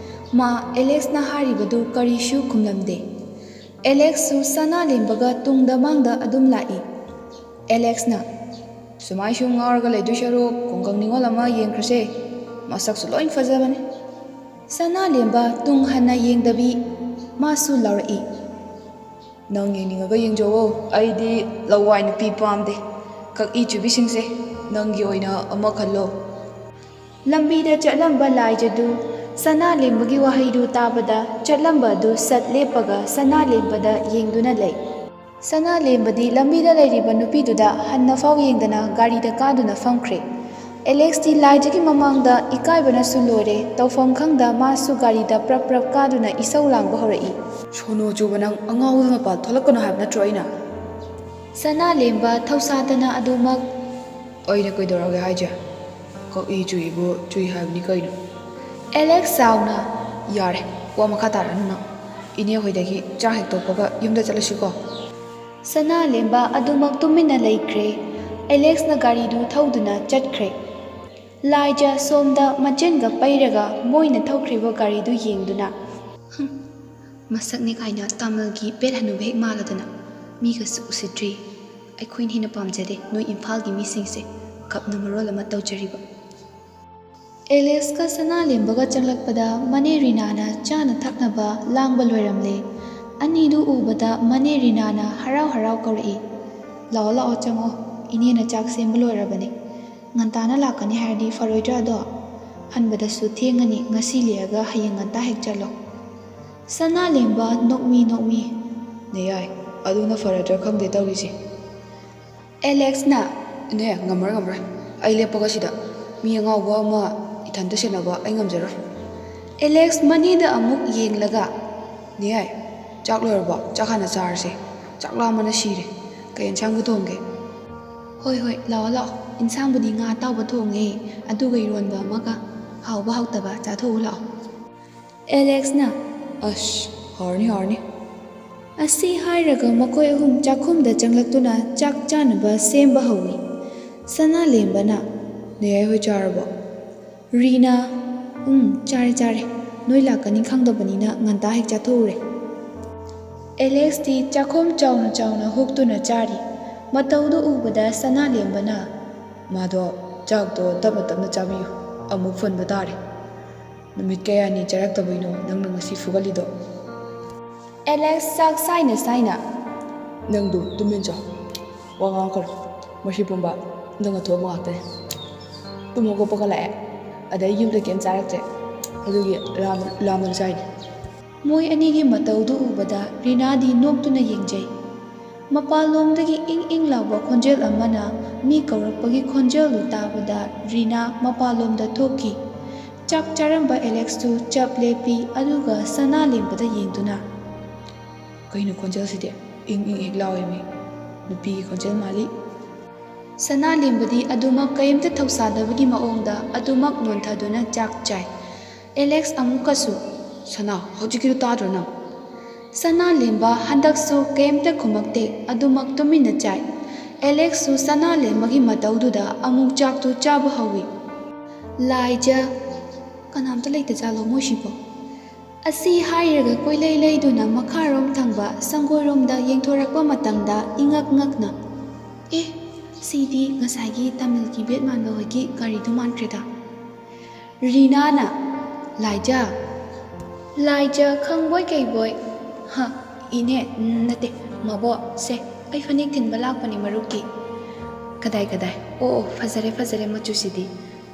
ꯃꯥ ꯑꯦꯂꯦꯛꯁꯅ ꯍꯥꯏꯔꯤꯕꯗꯨ ꯀꯔꯤꯁꯨ ꯈꯨꯝꯂꯝꯗꯦ꯫ ꯑꯦꯂꯦꯛꯁꯁꯨ ꯁꯅꯥꯂꯦꯝꯕꯒ ꯇꯨꯡꯗ ꯃꯥꯡꯗ ꯑꯗꯨꯝ ꯂꯥꯛꯏ꯫ ꯑꯦꯂꯦꯛꯁꯅ, "ꯁꯨꯃꯥꯏ ꯁꯨꯝ ꯉꯥꯎꯔꯒ ꯂꯩꯗꯣꯏ ꯁꯔꯨꯛ ꯈꯨꯡꯒꯪ ꯅꯤꯉꯣꯜ ꯑꯃ ꯌꯦꯡꯈ꯭ꯔꯁꯦ꯫ ꯃꯁꯛꯁꯨ ꯂꯣꯏ ꯐꯖꯕꯅꯤ꯫" ꯁꯅꯥꯂꯦꯝꯕ ꯇꯨꯡ ꯍꯟꯅ ꯌꯦꯡꯗꯕꯤ ꯃꯥꯁꯨ ꯂꯥꯎꯔꯛꯏ, "ꯅꯪ ꯌꯦꯡꯅꯤꯡꯉꯒ ꯌꯦꯡꯖꯧꯑꯣ꯫ ꯑꯩꯗꯤ ꯂꯋꯥꯏ ꯅꯨꯄꯤ ꯄꯥꯝꯗꯦ꯫ ꯀꯛꯏ ꯆꯨꯕꯤꯁꯤꯡꯁꯦ, ꯅꯪꯒꯤ ꯑꯣꯏꯅ ꯑꯃ ꯈꯜꯂꯣ꯫" ꯂꯝꯕꯤꯗ ꯆꯠꯂꯝꯕ ꯂꯥꯏꯖꯗꯨ ꯁꯅꯥꯂꯦꯝꯕꯒꯤ ꯋꯥꯍꯩꯗꯨ ꯇꯥꯕꯗ ꯆꯠꯂꯝꯕ ꯑꯗꯨ ꯁꯠ ꯂꯦꯞꯄꯒ ꯁꯅꯥꯂꯦꯝꯕꯗ ꯌꯦꯡꯗꯨꯅ ꯂꯩ꯫ ꯁꯅꯥꯂꯦꯝꯕꯗꯤ ꯂꯝꯕꯤꯗ ꯂꯩꯔꯤꯕ ꯅꯨꯄꯤꯗꯨꯗ ꯍꯟꯅꯐꯥꯎ ꯌꯦꯡꯗꯅ ꯒꯥꯔꯤꯗ ꯀꯥꯗꯨꯅ ꯐꯝꯈ꯭ꯔꯦ꯫ ꯑꯦꯂꯦꯛꯁꯇꯤ ꯂꯥꯏꯖꯒꯤ ꯃꯃꯥꯡꯗ ꯏꯀꯥꯏꯕꯅꯁꯨ ꯂꯣꯏꯔꯦ, ꯇꯧꯐꯝ ꯈꯪꯗ ꯃꯥꯁꯨ ꯒꯥꯔꯤꯗ ꯄ꯭ꯔꯞ ꯄ꯭ꯔꯞ ꯀꯥꯗꯨꯅ ꯏꯁꯧ ꯂꯥꯡꯕ ꯍꯧꯔꯛꯏ꯫ "ꯁꯣꯅꯣ ꯆꯨꯕ ꯅꯪ, ꯑꯉꯥꯎꯕ ꯃꯄꯥꯟ ꯊꯣꯛꯂꯛꯀꯅꯨ ꯍꯥꯏꯕ ꯅꯠꯇ꯭ꯔꯣ ꯑꯩꯅ?" ꯁꯅꯥꯂꯦꯝꯕ ꯊꯧꯁꯥꯗꯅ ꯑꯗꯨꯃꯛ, "ꯑꯩꯅ ꯀꯩꯗꯧꯔꯒꯦ ꯍꯥꯏꯁꯦ? ꯀꯛꯏ ꯆꯨꯏꯕꯨ ꯆꯨꯏ ꯍꯥꯏꯕꯅꯤ ꯀꯩꯅꯣ?" ꯑꯦꯂꯦꯛꯁ ꯆꯥꯎꯅ, "ꯌꯥꯔꯦ, ꯋꯥ ꯃꯈꯥ ꯇꯥꯔꯅꯨ ꯅꯪ꯫ ꯏꯅꯦ ꯍꯣꯏꯗꯒꯤ ꯆꯥꯛ ꯍꯦꯛ ꯇꯣꯛꯄꯒ ꯌꯨꯝꯗ ꯆꯠꯂꯁꯤꯀꯣ?" ꯁꯅꯥꯂꯦꯝꯕ ꯑꯗꯨꯃꯛ ꯇꯨꯃꯤꯟꯅ ꯂꯩꯈ꯭ꯔꯦ꯫ ꯑꯦꯂꯦꯛꯁꯅ ꯒꯥꯔꯤꯗꯨ ꯊꯧꯗꯨꯅ ꯆꯠꯈ꯭ꯔꯦ꯫ ꯂꯥꯏꯖ ꯁꯣꯝꯗ ꯃꯆꯤꯟꯒ ꯄꯩꯔꯒ ꯃꯣꯏꯅ ꯊꯧꯈ꯭ꯔꯤꯕ ꯒꯥꯔꯤꯗꯨ ꯌꯦꯡꯗꯨꯅ, "ꯍꯨꯝ, ꯃꯁꯛꯅꯦ ꯀꯥꯏꯅ ꯇꯥꯃꯜꯒꯤ ꯕꯦꯠ ꯍꯅꯨꯕ ꯍꯦꯛ ꯃꯥꯜꯂꯗꯅ꯫ ꯃꯤꯒꯁꯨ ꯎꯁꯤꯠꯇ꯭ꯔꯤ꯫ ꯑꯩꯈꯣꯏꯅ ꯍꯦꯟꯅ ꯄꯥꯝꯖꯗꯦ ꯅꯣꯏ ꯏꯝꯐꯥꯜꯒꯤ ꯃꯤꯁꯤꯡꯁꯦ, ꯀꯞꯅ ꯃꯔꯣꯜ ꯑꯃ ꯇꯧꯖꯔꯤꯕ꯫" ꯑꯦꯂꯦꯛꯁꯀ ꯁꯅꯥꯂꯦꯝꯕꯒ ꯆꯪꯂꯛꯄꯗ ꯃꯅꯦ ꯔꯤꯅꯥꯅ ꯆꯥꯅ ꯊꯛꯅꯕ ꯂꯥꯡꯕ ꯂꯣꯏꯔꯝꯂꯦ꯫ ꯑꯅꯤꯗꯨ ꯎꯕꯗ ꯃꯅꯦ ꯔꯤꯅꯥꯅ ꯍꯔꯥꯎ ꯍꯔꯥꯎ ꯀꯧꯔꯛꯏ, "ꯂꯥꯛꯑꯣ, ꯂꯥꯛꯑꯣ, ꯆꯪꯉꯣ꯫ ꯏꯅꯦꯅ ꯆꯥꯛ ꯁꯦꯝꯕ ꯂꯣꯏꯔꯕꯅꯦ꯫ ꯉꯟꯇꯥꯅ ꯂꯥꯛꯀꯅꯤ ꯍꯥꯏꯔꯗꯤ ꯐꯔꯣꯏꯗ꯭ꯔꯥ ꯑꯗꯣ? ꯍꯟꯕꯗꯁꯨ ꯊꯦꯡꯉꯅꯤ, ꯉꯁꯤ ꯂꯦꯛꯑꯒ ꯍꯌꯦꯡ ꯉꯟꯇꯥ ꯍꯦꯛ ꯆꯠꯂꯣ꯫" ꯁꯅꯥꯂꯦꯝꯕ ꯅꯣꯛꯃꯤ ꯅꯣꯛꯃꯤ, "ꯅꯌꯥꯏ, ꯑꯗꯨꯅ ꯐꯔꯗ꯭ꯔꯥ ꯈꯪꯗꯦ ꯇꯧꯔꯤꯁꯦ꯫" ꯑꯦꯂꯦꯛꯁꯅ, "ꯏꯅꯦ, ꯉꯝꯃꯔꯣꯏ, ꯉꯝꯃꯔꯣꯏ꯫ ꯑꯩ ꯂꯦꯞꯄꯒ ꯁꯤꯗ꯫ ꯃꯤ ꯑꯉꯥꯎꯕ ꯑꯃ ꯏꯊꯟꯇ ꯁꯦꯟꯅꯕ ꯑꯩ ꯉꯝꯖꯔꯣꯏ꯫" ꯑꯦꯂꯦꯛꯁ ꯃꯅꯦꯗ ꯑꯃꯨꯛ ꯌꯦꯡꯂꯒ, "ꯅꯦ, ꯆꯥꯛ ꯂꯣꯏꯔꯕꯣ? ꯆꯥꯛ ꯍꯥꯟꯅ ꯆꯥꯔꯁꯦ꯫" ꯆꯥꯛ ꯂꯥꯝꯕꯅ ꯁꯤꯔꯦ꯫ ꯀꯩ ꯌꯦꯟꯁꯥꯡꯕꯨ ꯊꯣꯡꯒꯦ? ꯍꯣꯏ, ꯍꯣꯏ, ꯂꯥꯛꯑꯣ, ꯂꯥꯛꯑꯣ꯫ ꯏꯟꯁꯥꯡꯕꯨꯗꯤ ꯉꯥ ꯑꯇꯥꯎꯕ ꯊꯣꯡꯉꯦ, ꯑꯗꯨꯒ ꯏꯔꯣꯟꯕ ꯑꯃꯒ꯫ ꯍꯥꯎꯕ ꯍꯥꯎꯇꯕ ꯆꯥꯊꯣꯛꯎ ꯂꯥꯛꯑꯣ꯫ ꯑꯦꯂꯦꯛꯁꯅ, "ꯑꯁ, ꯍꯥꯎꯔꯅꯤ, ꯍꯥꯎꯔꯅꯤ"꯫ ꯑꯁꯤ ꯍꯥꯏꯔꯒ ꯃꯈꯣꯏ ꯑꯍꯨꯝ ꯆꯥꯛꯈꯨꯝꯗ ꯆꯪꯂꯛꯇꯨꯅ ꯆꯥꯛ ꯆꯥꯅꯕ ꯁꯦꯝꯕ ꯍꯧꯏ꯫ ꯁꯅꯥꯂꯦꯝꯕꯅ, "ꯅꯌꯥꯏ ꯍꯣꯏ ꯆꯥꯔꯕꯣ?" ꯔꯤꯅꯥ, "ꯎꯝ, ꯆꯥꯔꯦ, ꯆꯥꯔꯦ꯫ ꯅꯣꯏ ꯂꯥꯛꯀꯅꯤ ꯈꯪꯗꯕꯅꯤꯅ ꯉꯟꯇꯥ ꯍꯦꯛ ꯆꯥꯊꯣꯛꯎꯔꯦ"꯫ ꯑꯦꯂꯦꯛꯁꯇꯤ ꯆꯥꯛꯈꯨꯝ ꯆꯥꯎꯅ ꯆꯥꯎꯅ ꯍꯨꯛꯇꯨꯅ ꯆꯥꯔꯤ꯫ ꯃꯇꯧꯗꯨ ꯎꯕꯗ ꯁꯅꯥꯂꯦꯝꯕꯅ, "ꯃꯥꯗꯣ ꯆꯥꯛꯇꯣ ꯇꯞꯅ ꯇꯞꯅ ꯆꯥꯕꯤꯌꯨ, ꯑꯃꯨꯛ ꯐꯨꯟꯕ ꯇꯥꯔꯦ꯫ ꯅꯨꯃꯤꯠ ꯀꯌꯥꯅꯤ ꯆꯥꯔꯛꯇꯕꯩꯅꯣ ꯅꯪꯅ ꯉꯁꯤ ꯐꯨꯒꯠꯂꯤꯗꯣ?" ꯑꯦꯂꯦꯛꯁ ꯆꯥꯛ ꯁꯥꯏꯅ ꯁꯥꯏꯅ, "ꯅꯪꯗꯨ ꯇꯨꯃꯤꯟ ꯆꯥꯎ, ꯋꯥ ꯉꯥꯡꯉꯛꯀꯅꯨ꯫ ꯃꯁꯤ ꯄꯨꯝꯕ ꯅꯪꯅ ꯊꯣꯛꯍꯟꯕ ꯉꯥꯛꯇꯅꯤ꯫ ꯇꯨꯝ ꯍꯧꯒꯠꯄꯒ ꯂꯥꯛꯑꯦ, ꯑꯗꯩ ꯌꯨꯝꯗ ꯀꯩꯝ ꯆꯥꯔꯛꯇ꯭ꯔꯦ, ꯑꯗꯨꯒꯤ ꯂꯥꯝ-, ꯂꯥꯝꯗꯅ ꯆꯥꯏꯅꯤ"꯫ ꯃꯣꯏ ꯑꯅꯤꯒꯤ ꯃꯇꯧꯗꯨ ꯎꯕꯗ ꯔꯤꯅꯥꯗꯤ ꯅꯣꯛꯇꯨꯅ ꯌꯦꯡꯖꯩ꯫ ꯃꯄꯥꯟꯂꯣꯝꯗꯒꯤ ꯏꯪ ꯏꯪ ꯂꯥꯎꯕ ꯈꯣꯟꯖꯦꯜ ꯑꯃꯅ ꯃꯤ ꯀꯧꯔꯛꯄꯒꯤ ꯈꯣꯟꯖꯦꯜꯗꯨ ꯇꯥꯕꯗ ꯔꯤꯅꯥ ꯃꯄꯥꯟꯂꯣꯝꯗ ꯊꯣꯛꯈꯤ꯫ ꯆꯥꯛ ꯆꯥꯔꯝꯕ ꯑꯦꯂꯦꯛꯁꯇꯨ ꯆꯞ ꯂꯦꯞꯄꯤ, ꯑꯗꯨꯒ ꯁꯅꯥꯂꯦꯝꯕꯗ ꯌꯦꯡꯗꯨꯅ, "ꯀꯩꯅꯣ ꯈꯣꯟꯖꯦꯜꯁꯤꯗꯤ? ꯏꯪ ꯏꯪ ꯍꯦꯛ ꯂꯥꯎꯏꯃꯤ꯫ ꯅꯨꯄꯤꯒꯤ ꯈꯣꯟꯖꯦꯜ ꯃꯥꯜꯂꯤ"꯫ ꯁꯅꯥꯂꯦꯝꯕꯗꯤ ꯑꯗꯨꯃꯛ ꯀꯔꯤꯝꯇ ꯊꯧꯁꯥꯗꯕꯒꯤ ꯃꯑꯣꯡꯗ ꯑꯗꯨꯃꯛ ꯅꯣꯟꯊꯗꯨꯅ ꯆꯥꯛ ꯆꯥꯏ꯫ ꯑꯦꯂꯦꯛꯁ ꯑꯃꯨꯛꯀꯁꯨ, "ꯁꯅꯥ, ꯍꯧꯖꯤꯛꯀꯤꯗꯨ ꯇꯥꯗ꯭ꯔꯣ ꯅꯪ?" ꯁꯅꯥꯂꯦꯝꯕ ꯍꯟꯗꯛꯁꯨ ꯀꯔꯤꯝꯇ ꯈꯨꯝꯃꯛꯇꯦ, ꯑꯗꯨꯃꯛ ꯇꯨꯃꯤꯟꯅ ꯆꯥꯏ꯫ ꯑꯦꯂꯦꯛꯁꯁꯨ ꯁꯅꯥꯂꯦꯝꯕꯒꯤ ꯃꯇꯧꯗꯨꯗ ꯑꯃꯨꯛ ꯆꯥꯛꯇꯨ ꯆꯥꯕ ꯍꯧꯏ꯫ ꯂꯥꯏꯖ, ꯀꯅꯥꯝꯇ ꯂꯩꯇꯖꯥꯠꯂꯣ ꯃꯣꯏꯁꯤꯕꯣ? ꯑꯁꯤ ꯍꯥꯏꯔꯒ ꯀꯣꯏꯂꯩ ꯂꯩꯗꯨꯅ ꯃꯈꯥꯔꯣꯝ ꯊꯪꯕ ꯁꯪꯒꯣꯏꯔꯣꯝꯗ ꯌꯦꯡꯊꯣꯔꯛꯄ ꯃꯇꯝꯗ ꯏꯉꯛ ꯉꯛꯅ, "ꯑꯦ, ꯁꯤꯗꯤ ꯉꯁꯥꯏꯒꯤ ꯇꯥꯃꯤꯜꯒꯤ ꯕꯦꯠ ꯃꯥꯟꯕ ꯍꯣꯏꯒꯤ ꯒꯥꯔꯤꯗꯨ ꯃꯥꯟꯈ꯭ꯔꯦꯗ"꯫ ꯔꯤꯅꯥꯅ, "ꯂꯥꯏꯖ, ꯂꯥꯏꯖ ꯈꯪꯕꯣꯏ ꯀꯩꯕꯣꯏ"꯫ "ꯍ, ꯏꯅꯦ, ꯅꯠꯇꯦ, ꯃꯥꯕꯣꯛ, ꯁꯦ, ꯑꯩ ꯐꯅꯦꯛ ꯊꯤꯟꯕ ꯂꯥꯛꯄꯅꯦ ꯃꯔꯨꯞꯀꯤ"꯫ "ꯀꯗꯥꯏ, ꯀꯗꯥꯏ? ꯑꯣ, ꯑꯣ, ꯐꯖꯔꯦ, ꯐꯖꯔꯦ ꯃꯆꯨꯁꯤꯗꯤ꯫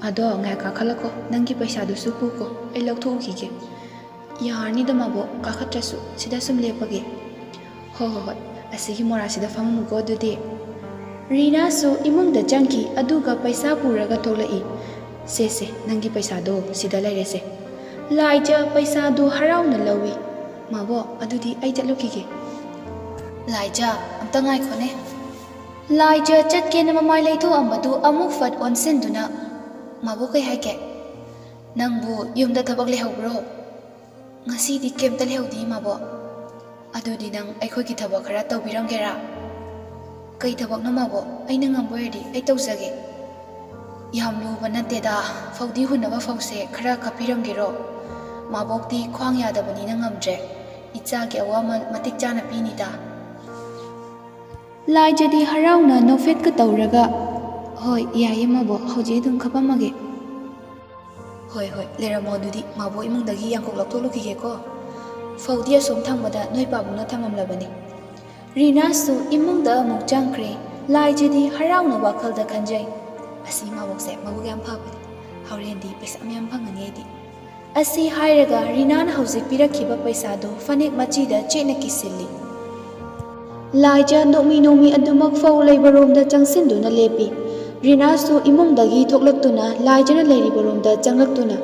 ꯑꯗꯣ ꯉꯥꯏꯍꯥꯛ ꯀꯥꯈꯠꯂꯛꯈꯣ, ꯅꯪꯒꯤ ꯄꯩꯁꯥꯗꯨꯁꯨ ꯄꯨꯈꯣ, ꯑꯩ ꯂꯧꯊꯣꯛꯎꯈꯤꯒꯦ"꯫ "ꯌꯥꯔꯅꯤꯗ ꯃꯥꯕꯣꯛ, ꯀꯥꯈꯠꯇ꯭ꯔꯁꯨ, ꯁꯤꯗ ꯁꯨꯝ ꯂꯦꯞꯄꯒꯦ"꯫ "ꯍꯣ, ꯍꯣ, ꯍꯣꯏ, ꯑꯁꯤꯒꯤ ꯃꯣꯔꯥꯁꯤꯗ ꯐꯝꯃꯝꯃꯨꯀꯣ ꯑꯗꯨꯗꯤ"꯫ ꯔꯤꯅꯥꯁꯨ ꯏꯃꯨꯡꯗ ꯆꯪꯈꯤ, ꯑꯗꯨꯒ ꯄꯩꯁꯥ ꯄꯨꯔꯒ ꯊꯣꯛꯂꯛꯏ꯫ "ꯁꯦ, ꯁꯦ, ꯅꯪꯒꯤ ꯄꯩꯁꯥꯗꯣ ꯁꯤꯗ ꯂꯩꯔꯦꯁꯦ"꯫ ꯂꯥꯏꯖ ꯄꯩꯁꯥꯗꯨ ꯍꯔꯥꯎꯅ ꯂꯧꯏ꯫ "ꯃꯥꯕꯣꯛ, ꯑꯗꯨꯗꯤ ꯑꯩ ꯆꯠꯂꯨꯈꯤꯒꯦ"꯫ ꯂꯥꯏꯖ, ꯑꯝꯇ ꯉꯥꯏꯈꯣꯅꯦ꯫ ꯂꯥꯏꯖ ꯆꯠꯀꯦꯅ ꯃꯃꯥꯏ ꯂꯩꯊꯣꯛꯑꯝꯕꯗꯨ ꯑꯃꯨꯛ ꯐꯠ ꯑꯣꯟꯁꯤꯟꯗꯨꯅ, "ꯃꯥꯕꯣꯛ, ꯀꯩ ꯍꯥꯏꯒꯦ? ꯅꯪꯕꯨ ꯌꯨꯝꯗ ꯊꯕꯛ ꯂꯩꯍꯧꯕ꯭ꯔꯣ?" "ꯉꯁꯤꯗꯤ ꯀꯩꯝꯇ ꯂꯩꯍꯧꯗꯦ, ꯃꯥꯕꯣꯛ꯫ ꯑꯗꯨꯗꯤ ꯅꯪ ꯑꯩꯈꯣꯏꯒꯤ ꯊꯕꯛ ꯈꯔ ꯇꯧꯕꯤꯔꯝꯒꯦꯔꯥ?" "ꯀꯩ ꯊꯕꯛꯅꯣ, ꯃꯥꯕꯣꯛ? ꯑꯩꯅ ꯉꯝꯕ ꯑꯣꯏꯔꯗꯤ ꯑꯩ ꯇꯧꯖꯒꯦ꯫ ꯌꯥꯝ ꯂꯨꯕ ꯅꯠꯇꯦꯗ, ꯐꯧꯗꯤ ꯍꯨꯟꯅꯕ ꯐꯧꯁꯦ ꯈꯔ ꯀꯥꯞꯄꯤꯔꯝꯒꯦꯔꯣ? ꯃꯥꯕꯣꯛꯇꯤ ꯈ꯭ꯋꯥꯡ ꯌꯥꯗꯕꯅꯤꯅ ꯉꯝꯗ꯭ꯔꯦ꯫ ꯏꯆꯥꯒꯤ ꯑꯋꯥꯃꯟ ꯃꯇꯤꯛ ꯆꯥꯅ ꯄꯤꯅꯤꯗ꯫" ꯂꯥꯏꯖꯗꯤ ꯍꯔꯥꯎꯅ ꯅꯣꯛꯐꯦꯠꯀ ꯇꯧꯔꯒ, "ꯍꯣꯏ, ꯌꯥꯏꯌꯦ ꯃꯥꯕꯣꯛ, ꯍꯧꯖꯤꯛ ꯑꯗꯨꯝ ꯀꯥꯞꯄꯝꯃꯒꯦ꯫" "ꯍꯣꯏ, ꯍꯣꯏ, ꯂꯩꯔꯝꯃꯣ ꯑꯗꯨꯗꯤ, ꯃꯥꯕꯣꯛ ꯏꯃꯨꯡꯗꯒꯤ ꯌꯥꯡꯀꯣꯛ ꯂꯧꯊꯣꯛꯂꯨꯈꯤꯒꯦꯀꯣ꯫ ꯐꯧꯗꯤ ꯑꯁꯣꯝ ꯊꯪꯕꯗ ꯅꯣꯏ ꯄꯥꯕꯨꯡꯅ ꯊꯝꯃꯝꯂꯕꯅꯤ꯫" ꯔꯤꯅꯥꯁꯨ ꯏꯃꯨꯡꯗ ꯑꯃꯨꯛ ꯆꯪꯈ꯭ꯔꯦ꯫ ꯂꯥꯏꯖꯗꯤ ꯍꯔꯥꯎꯅ ꯋꯥꯈꯜꯗ ꯈꯟꯖꯩ, "ꯑꯁꯤ ꯃꯥꯕꯣꯛꯁꯦ ꯃꯕꯨꯛ ꯌꯥꯝ ꯐꯕꯅꯤ꯫ ꯍꯣꯔꯦꯟꯗꯤ ꯄꯩꯁꯥ ꯃꯌꯥꯝ ꯐꯪꯉꯅꯤ ꯑꯩꯗꯤ꯫" ꯑꯁꯤ ꯍꯥꯏꯔꯒ ꯔꯤꯅꯥꯅ ꯍꯧꯖꯤꯛ ꯄꯤꯔꯛꯈꯤꯕ ꯄꯩꯁꯥꯗꯨ ꯐꯅꯦꯛ ꯃꯆꯤꯗ ꯆꯦꯠꯅ ꯀꯤꯁꯤꯜꯂꯤ꯫ ꯂꯥꯏꯖ ꯅꯣꯛꯃꯤ ꯅꯣꯛꯃꯤ ꯑꯗꯨꯃꯛ ꯐꯧ ꯂꯩꯕꯔꯣꯝꯗ ꯆꯪꯁꯤꯟꯗꯨꯅ ꯂꯦꯞꯄꯤ꯫ ꯔꯤꯅꯥꯁꯨ ꯏꯃꯨꯡꯗꯒꯤ ꯊꯣꯛꯂꯛꯇꯨꯅ ꯂꯥꯏꯖꯅ ꯂꯩꯔꯤꯕꯔꯣꯝꯗ ꯆꯪꯂꯛꯇꯨꯅ,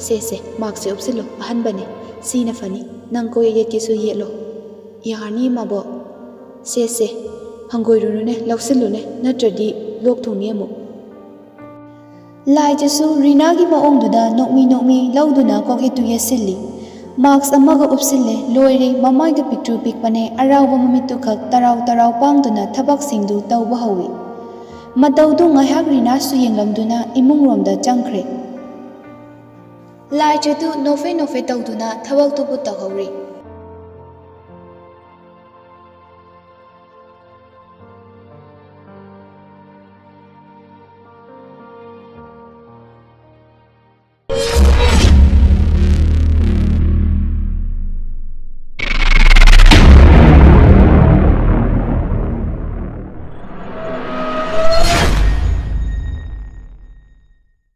"ꯁꯦ, ꯁꯦ, ꯃꯥꯛꯁꯦ ꯎꯞꯁꯤꯜꯂꯨ, ꯑꯍꯟꯕꯅꯤ꯫ ꯁꯤꯅ ꯐꯅꯤ꯫ ꯅꯪ ꯀꯣꯏ ꯌꯦꯠꯀꯦꯁꯨ ꯌꯦꯠꯂꯣ꯫" "ꯌꯥꯔꯅꯤ, ꯃꯥꯕꯣꯛ꯫" "ꯁꯦ, ꯁꯦ, ꯍꯪꯒꯣꯏꯔꯨꯅꯨꯅꯦ, ꯂꯧꯁꯤꯜꯂꯨꯅꯦ, ꯅꯠꯇ꯭ꯔꯗꯤ ꯂꯣꯛ ꯊꯨꯡꯅꯤ ꯑꯃꯨꯛ꯫" ꯂꯥꯏꯖꯁꯨ ꯔꯤꯅꯥꯒꯤ ꯃꯑꯣꯡꯗꯨꯗ ꯅꯣꯛꯃꯤ ꯅꯣꯛꯃꯤ ꯂꯧꯗꯨꯅ ꯀꯣꯛꯌꯦꯠꯇꯨ ꯌꯦꯠꯁꯤꯜꯂꯤ꯫ ꯃꯥꯛꯁ ꯑꯃꯒ ꯎꯞꯁꯤꯜꯂꯦ, ꯂꯣꯏꯔꯦ, ꯃꯃꯥꯏꯗꯨ ꯄꯤꯛꯇ꯭ꯔꯨ ꯄꯤꯛꯄꯅꯦ, ꯑꯔꯥꯎꯕ ꯃꯃꯤꯠꯇꯨ ꯈꯛ ꯇꯔꯥꯎ ꯇꯔꯥꯎ ꯄꯥꯡꯗꯨꯅ ꯊꯕꯛꯁꯤꯡꯗꯨ ꯇꯧꯕ ꯍꯧꯏ꯫ ꯃꯇꯧꯗꯨ ꯉꯥꯏꯍꯥꯛ ꯔꯤꯅꯥꯁꯨ ꯌꯦꯡꯂꯝꯗꯨꯅ ꯏꯃꯨꯡꯔꯣꯝꯗ ꯆꯪꯈ꯭ꯔꯦ꯫ ꯂꯥꯏꯖꯗꯨ ꯅꯣꯛꯐꯦ ꯅꯣꯛꯐꯦ ꯇꯧꯗꯨꯅ ꯊꯕꯛꯇꯨꯕꯨ ꯇꯧꯍꯧꯔꯤ꯫